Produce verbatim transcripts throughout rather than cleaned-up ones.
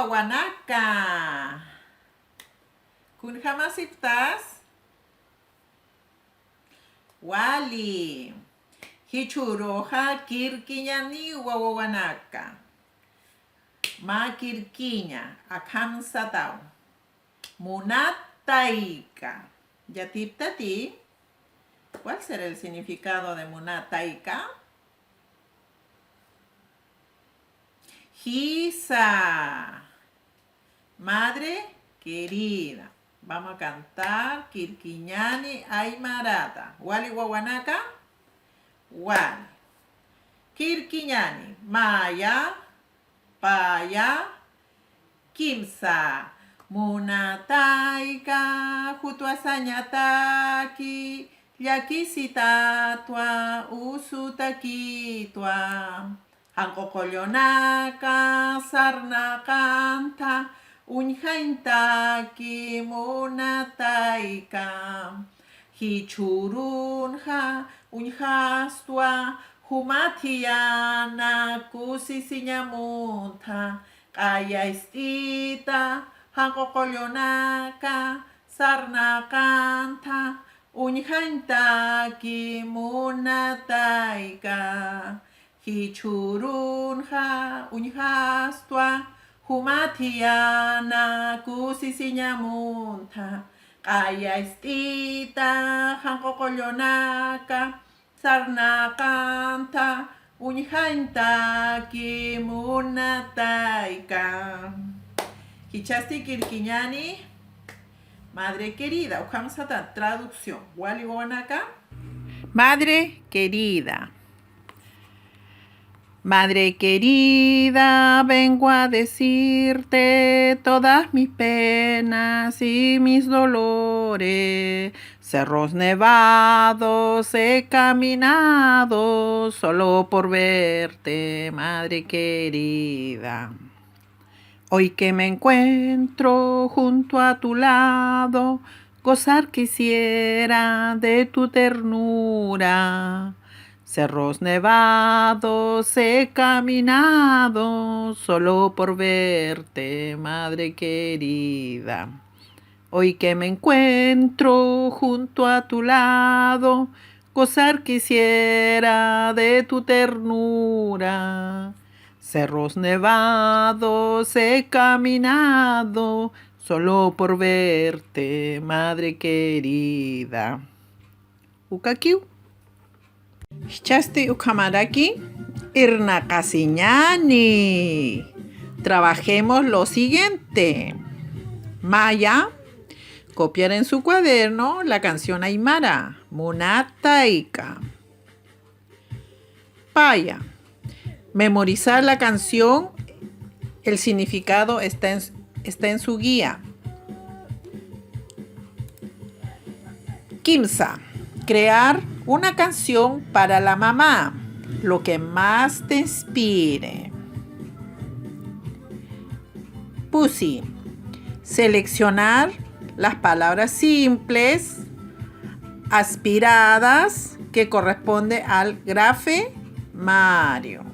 Wawanaka. Kunjamasipxtas? Wali. Jichhüruxa kirkiñaniwa wawanaka. Mä kirkiña, akham sataw. Munat tayka. ¿Yatiptati? ¿Cuál será el significado de munat tayka? Jisa. Madre querida. Vamos a cantar Kirkiñani aymarata. ¿Wali wawanaka? Wali. Kirkiñani. Maya, paya, kimsa. Munat tayka, jutwa sañataki, llakisitatwa, usutakitwa. Janq'u qullunaka sarnaqantha uñjañtaki munat tayka. Jichhürunxa uñjastwa jumat jiyana kusisiñamuntha, q'ayayst'ita janq'u qullunaka sarnaqantha uñjañtaki munat tayka. Jichhürunxa uñjastwa jumat jiyana kusisiñamuntha, q'ayayst'ita janq'u qullunaka sarnaqantha uñjañtaki munat tayka. Jichhasti kirkiñani, madre querida, ukham sata traducción. ¿Wali wawanaka? Madre querida. Madre querida, vengo a decirte todas mis penas y mis dolores. Cerros nevados he caminado solo por verte, madre querida. Hoy que me encuentro junto a tu lado, gozar quisiera de tu ternura. Cerros nevados he caminado solo por verte, madre querida. Hoy que me encuentro junto a tu lado, gozar quisiera de tu ternura. Cerros nevados he caminado solo por verte, madre querida. Ukakiw. Jichhasti ukhamaraki irnaqasiñani. Trabajemos lo siguiente. Maya, copiar en su cuaderno la canción aymara, Munat tayka. Paya, memorizar la canción, el significado está en, está en su guía. Kimsa, crear una canción para la mamá, lo que más te inspire. Pusi, seleccionar las palabras simples, aspiradas, que corresponde al grafemario.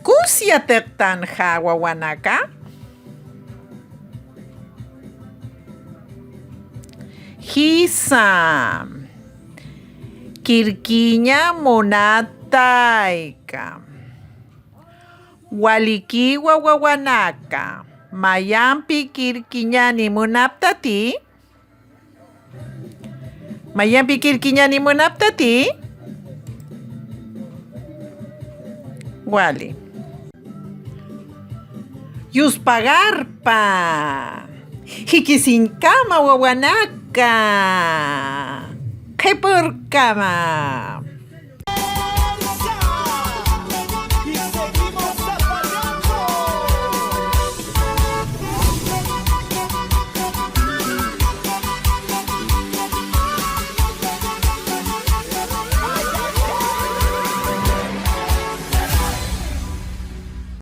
¿Kus yatiqtanxa wawanaka? Jisa. Kirkiña munat tayka. Walikiwa wawanaka. Mayampi kirkiñani munaptati? Mayampi kirkiñani munaptati? Wali. Yuspagarpa. Jikisiñkama wawanaka. Qhipürkama.